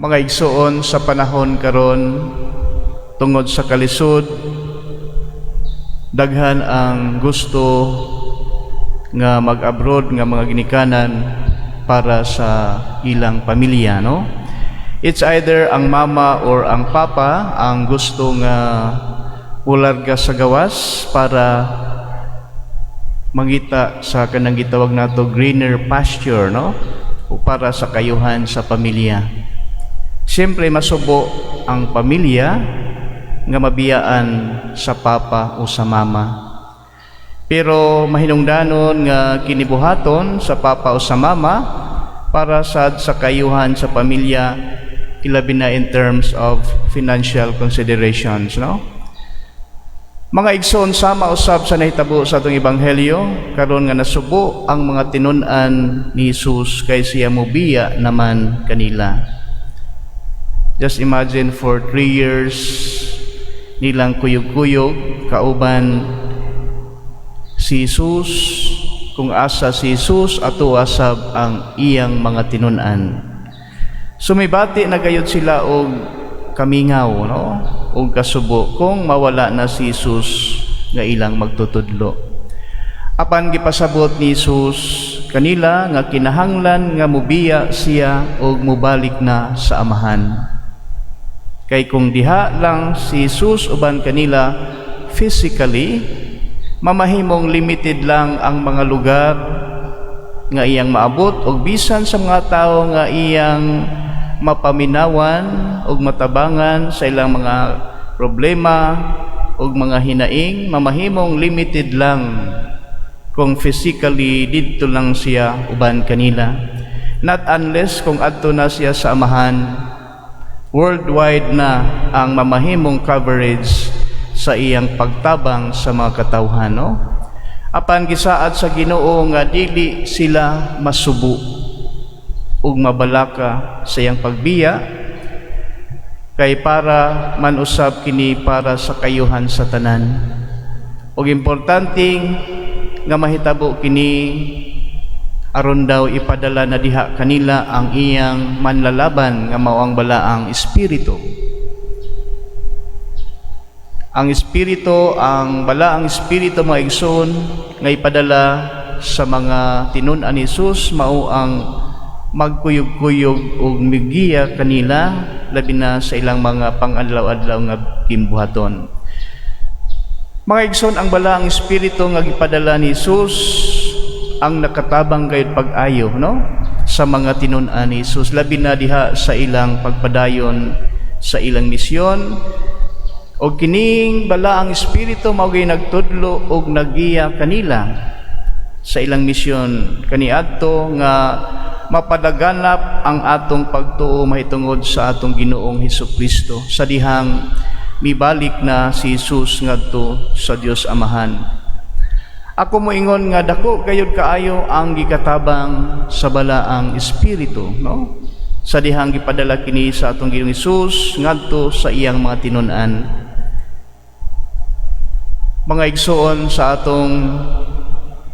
Mga igsoon, sa panahon karon, tungod sa kalisod, daghan ang gusto nga mag-abroad nga mga ginikanan para sa ilang pamilya, no? It's either ang mama or ang papa ang gusto nga mularga sa gawas para mangita sa kanang gitawag nato greener pasture, no? O para sa kayuhan sa pamilya. Siyempre, masubo ang pamilya nga mabiyaan sa papa o sa mama. Pero mahinungdanon nga kini buhaton sa papa o sa mama para sad sa kayuhan sa pamilya, ilabi na in terms of financial considerations, no? Mga igsoon, sama usab sa nahitabo sa atong ebanghelyo karon nga nasubo ang mga tinun-an ni Jesus kay siya mobiya naman kanila. Just imagine, for 3 years nilang kuyog-kuyog kauban si Jesus. Kung asa si Jesus, ato usab ang iyang mga tinun-an. So mibati na gayud sila og kamingaw, no, og kasubo kung mawala na si Jesus nga ilang magtutudlo. Apan gipasabot ni Jesus kanila nga kinahanglan nga mubiya siya og mubalik na sa Amahan. Kay kung diha lang si Jesus uban kanila physically, mamahimong limited lang ang mga lugar nga iyang maabot og bisan sa mga tawo nga iyang mapaminawan og matabangan sa ilang mga problema og mga hinaing, mamahimong limited lang kung physically didto lang siya uban kanila. Not unless kung adto na siya sa Amahan, worldwide na ang mamahimong coverage sa iyang pagtabang sa mga katawhan, no? Apan gisaad sa Ginoo nga dili sila masubo ug mabalaka sa iyang pagbiya kay para man usab kini para sa kayuhan sa tanan. Ug importante nga mahitabo kini aron daw ipadala na diha kanila ang iyang manlalaban nga mao ang Balaang Espiritu. Ang Espiritu, ang Balaang Espiritu, mga igsoon, nga ipadala sa mga tinun-an ni Jesus, mao ang magkuyog-kuyog ug migiya kanila, labi na sa ilang mga pang-adlaw-adlaw nga gimbuhaton. Mga igsoon, ang Balaang Espiritu nga gipadala ni Jesus ang nakatabang gayud pag-ayo, no, sa mga tinun-an ni Jesus, labi na diha sa ilang pagpadayon sa ilang misyon. Og kining Balaang Espiritu mao gyud nagtudlo og nagiya kanila sa ilang misyon kaniadto nga mapadaganap ang atong pagtuo mahitungod sa atong Ginoong Hesus Kristo sa dihang mibalik na si Jesus ngadto sa Dios Amahan. Ako moingon nga dako gayud kaayo ang gikatabang sa Balaang Espiritu, no? Sa dihang gipadala kini sa atong Ginoong Hesus ngadto sa iyang mga tinun-an. Mga igsoon, sa atong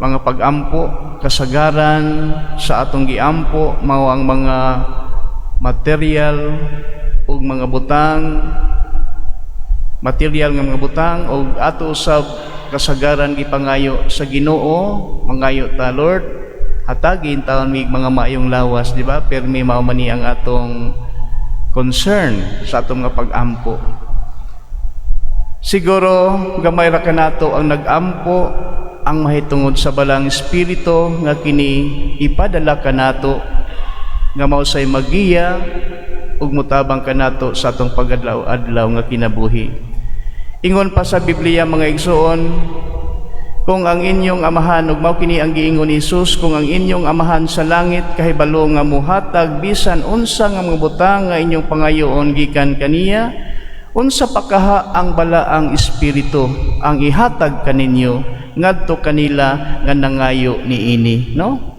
mga pag-ampo, kasagaran sa atong giampo mao ang mga material ug mga butang, material nga mga butang, ug ato usab kasagaran gipangayo sa Ginoo, mangayo ta, "Lord, hatagi intawon mig mga maayong lawas," di ba? Permi mao man ni ang atong concern sa atong mga pag-ampo. Siguro gamay ra kanato ang nag-ampo ang mahitungod sa Balaang Espiritu nga kini ipadala kanato nga mao say magiya ug mutabang kanato sa atong pagadlaw-adlaw nga kinabuhi. Ingon pa sa Biblia, mga igsoon, kung ang inyong amahan, ug mao kini ang giingon ni Jesus, kung ang inyong Amahan sa langit kahibalo nga muhatag bisan unsa nga mga butang nga inyong pangayoon gikan kaniya, unsa pa kaha ang Balaang Espiritu ang ihatag kaninyo ngadto kanila nga nangayo niini, no?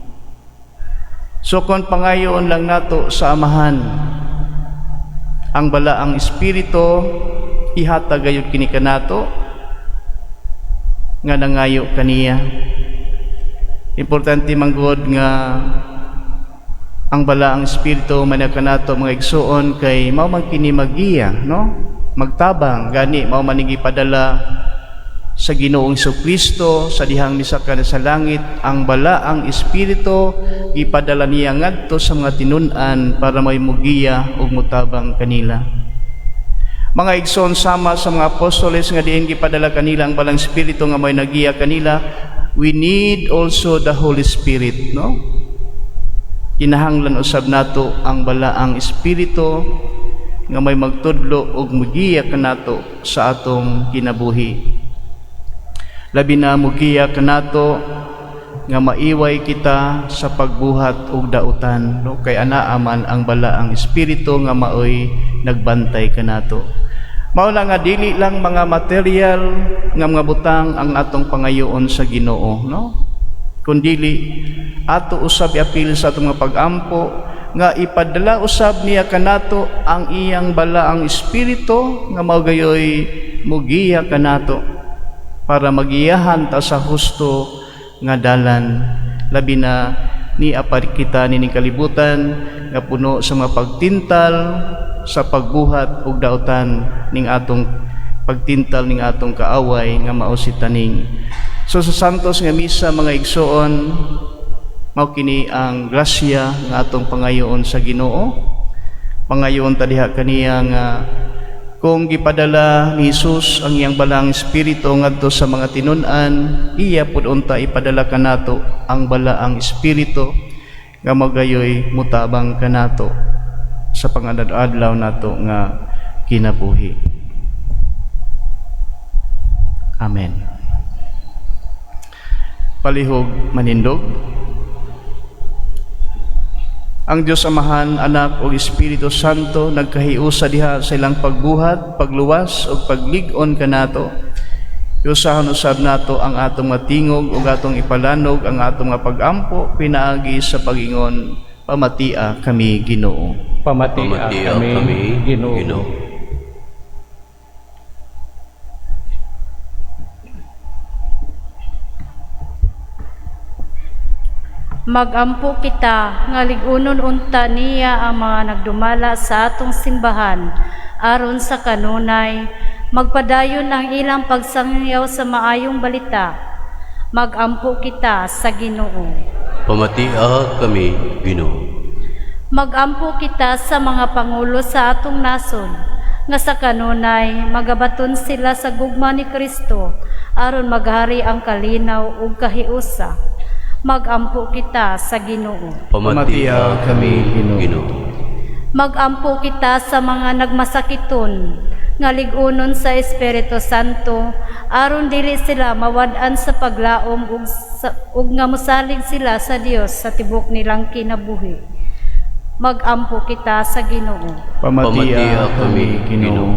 So kung pangayoon lang nato sa Amahan ang Balaang Espiritu, ihatag gayud kini kanato nga nangayo kaniya. Importante manggod nga Ang Balaang Espiritu man kanato, mga igsuon, kay mao man kini magiya, no? Magtabang. Gani mao man gipadala sa Ginoong Kristo sa dihang misaka na sa langit ang Balaang Espiritu. Gipadala niya ngadto sa mga tinun-an para may mugiya ug mutabang kanila. Mga igsoon, sama sa mga apostoles nga diin gipadala kanila ang Balaang Espiritu nga may nagiya kanila, we need also the Holy Spirit, no? Kinahanglan usab nato ang Balaang Espiritu nga may magtudlo ug mugiya kanato sa atong kinabuhi. Labi na mugiya kanato nga maiway kita sa pagbuhat og dautan, no? Kay anaa man ang Balaang Espiritu nga maoy nagbantay kanato. Mao na nga dili lang mga material nga mga butang ang atong pangayoon sa Ginoo, no? Kundili ato usab iapil sa atong mga pagampo nga ipadala usab niya kanato ang iyang Balaang Espiritu nga mao gayoy mugiya kanato para magiyahan ta sa husto nga dalan, labi na ni apar kita nining kalibutan nga puno sa mga pagtintal sa pagbuhat og dautan ning atong pagtintal ning atong kaaway nga mao si taning. So sa Santos nga Misa, mga igsoon, mao kini ang grasya nga atong pangayoon sa Ginoo. Pangayoon ta diha kaniya nga kung gipadala ni Jesus ang iyang Balaang Espiritu ngadto sa mga tinun-an, iya pud unta ipadala kanato ang Balaang Espiritu nga magayoy mutabang kanato sa pangadlaw nato nga kinabuhi. Amen. Palihog manindog. Ang Dios Amahan, Anak ug Espiritu Santo nagkahiusa diha sa ilang pagbuhat, pagluwas ug paglig-on kanato. Hiusahon usab nato ang atong mga tingog ug atong ipalanog ang atong mga pagampo pinaagi sa pagingon, "Pamatia kami, Ginoo." Pamatia, Pamatia kami, kami, Ginoo. Ginoo. Magampo kita nga lig-unon unta niya ang mga nagdumala sa atong simbahan aron sa kanunay magpadayon ang ilang pagsangyaw sa maayong balita. Magampo kita sa Ginoo. Pamatia kami, Ginoo. Magampo kita sa mga pangulo sa atong nasod nga sa kanunay magabaton sila sa gugma ni Kristo aron maghari ang kalinaw ug kahiusa. Magampo kita sa Ginoo. Pamatia kami, Ginoo. Ginoo. Magampo kita sa mga nagmasakiton nga lig-unon sa Espiritu Santo aron dili sila mawad-an sa paglaom ug nga mosalig sila sa Dios sa tibok nilang kinabuhi. Magampo kita sa Ginoo. Pamatia Pamatia kami, kami, Ginoo. Ginoo.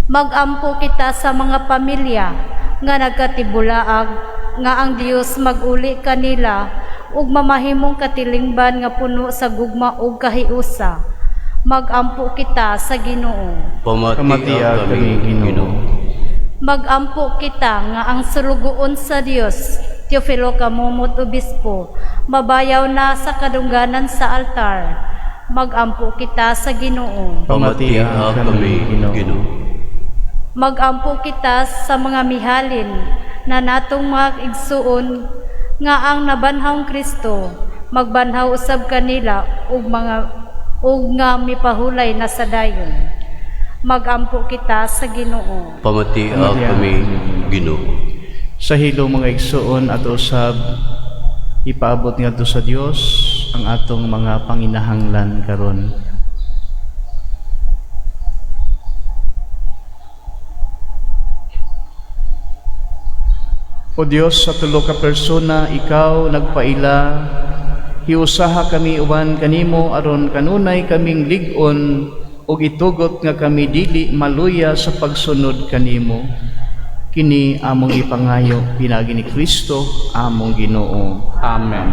Magampo kita sa mga pamilya nga nagkatibulaag nga ang Dios maguli kanila ug mamahimong katilingban nga puno sa gugma ug kahiusa. Magampo kita sa Ginoo. Pamatia Pamatia kami, kami, Ginoo. Ginoo. Magampo kita nga ang sulugoon sa Dios, Teofilo Camomot Obispo, mabayaw na sa kadungganan sa altar. Magampo kita sa Ginoo. Pamatia kami, Ginoo. Magampo kita sa mga mihalin na natong mga igsuon nga ang nabanhawng Kristo magbanhaw usab kanila ug mga ug nga mipahulay na sa dayon. Magampo kita sa Ginoo. Pamatia Pamatia kami, Ginoo. Sa hilom, mga igsuon, ato usab ipaabot ngadto sa Dios ang atong mga panginahanglan karon. O Dios, sa tulo ka persona ikaw nagpaila, hiusaha kami uban kanimo aron kanunay kaming lig-on ug itugot nga kami dili maluya sa pagsunod kanimo. Kini among ipangayo pinaagi ni Kristo among Ginoo. Amen.